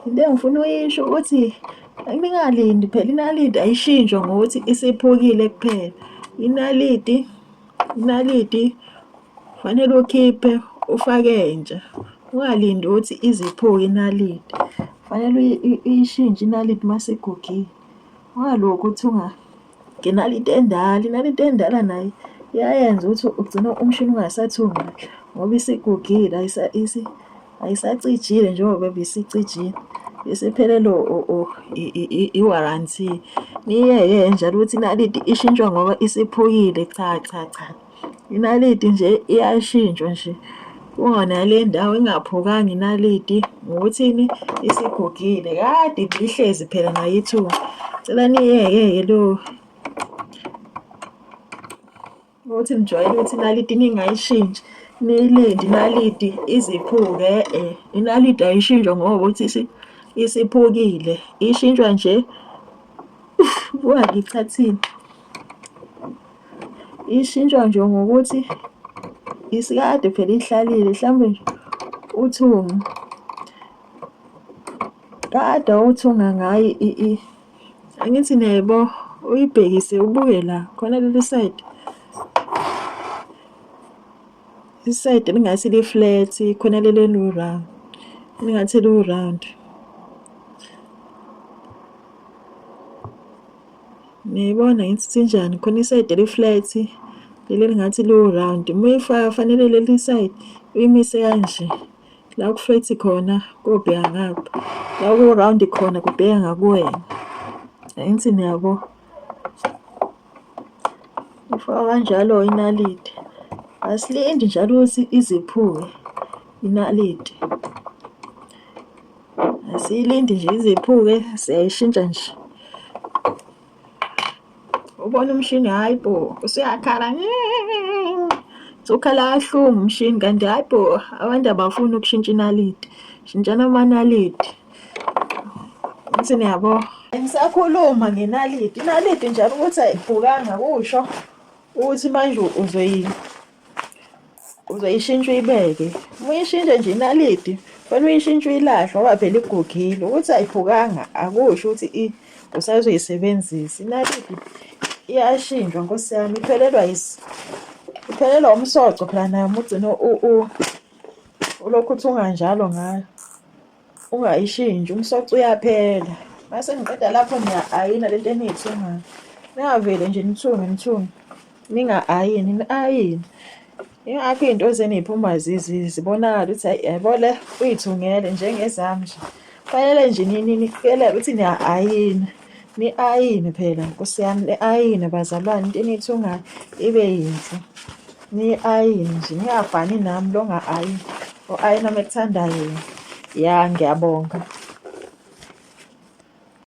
Into engifuna uyisho ukuthi ningalindi phela inaliti ayishintshwa ngokuthi isiphukile kuphela. Inaliti, inaliti kufanele ukhiphe ufake entsha. Ungalindi ukuthi iziphuke inaliti. Kufanele uyishintshe inaliti uma isigugile. Ungalokhu uthunga ngenaliti endala, inaliti endala nayo iyayenza ukuthi ugcine umshini ungasathungi kahle ngoba isigugile ayisacijile njengoba bisicijile. Isiphelelwe i-warranty. Niyeke njalo ukuthi inaliti ishintshwa ngoba isiphukile, cha cha cha. Inaliti nje iyashintshwa nje kungona le ndawo ingaphukanga inaliti ngokuthini isigugile kade ihlezi phela nayo ithunga. Cela niyeke-ke lo ukuthi nijwayele ukuthi inaliti ningayishintshi niyilinde inaliti iziphuke e-e. Inaliti ayishintshwa ngoba ukuthi isiphukile ishintshwa nje buka ngichathile. Ishintshwa nje ngokuthi isikade phela ihlalile mhlawumbe nje uthunga kade uthunga ngayo angithi niyaybo uyibhekise ubuke la khona leli side isayidi elingathi li-flat khona leli eliwu-round elingathi liwu-round. Niyayibona ngithi injani khona isayidi eli-flat leli elingathi liwu-round. Uma uyifaka fanele leli sayidi uyimise kanje la ku-flat khona kobheka ngapha la ku-round khona kubheka ngakuwena. Angithi niyabo? Ifakwa kanjalo inaliti. Asilindi njalo ukuthi iziphuke inaliti. Asiyilindi nje iziphuke siyayishintsha nje. Ubona umshini hhayi bo usuyakhala usukhala kahlungu umshini kanti hhayi bo abantu abafuni ukushintsha inaliti. Shintshani amanaliti. Ngithi niyabo. Ngisakhuluma ngenaliti, inaliti njalo ukuthi ayiphukanga kusho ukuthi manje uzoyi uzoyishintsha uyibeke. Uma uyishintsha nje inaliti fanele uyishintshe uyilahle ngoba phela igugile. Ukuthi ayiphukanga akusho ukuthi usazoyisebenzisa. Inaliti iyashintshwa nkosi yami iphelelwa iphelelwa umsoco phela nayo uma ugcine ulokhu uthunga njalo ngayo. Ungayishintshi umsoco uyaphela. Mase ngiqeda lapho niya-ayina lento eniyithungayo. Ningavele nje nithunge nithunge. Ninga-ayini, ni-ayine. Ingakho iy'nto zenu y'phuma zibonakala ukuthi hhayi yabo le uyithungele njengezami nje. Kufanele nje niqikelele ukuthi niya-ayina. Ni-ayine phela nkosi yami, ni-ayine bazalwane into eniyithungayo ibe yinhle. Ni-ayine nje ningafani nami lo onga-ayini. O-ayina uma ekuthanda yena. Ya ngiyabonga.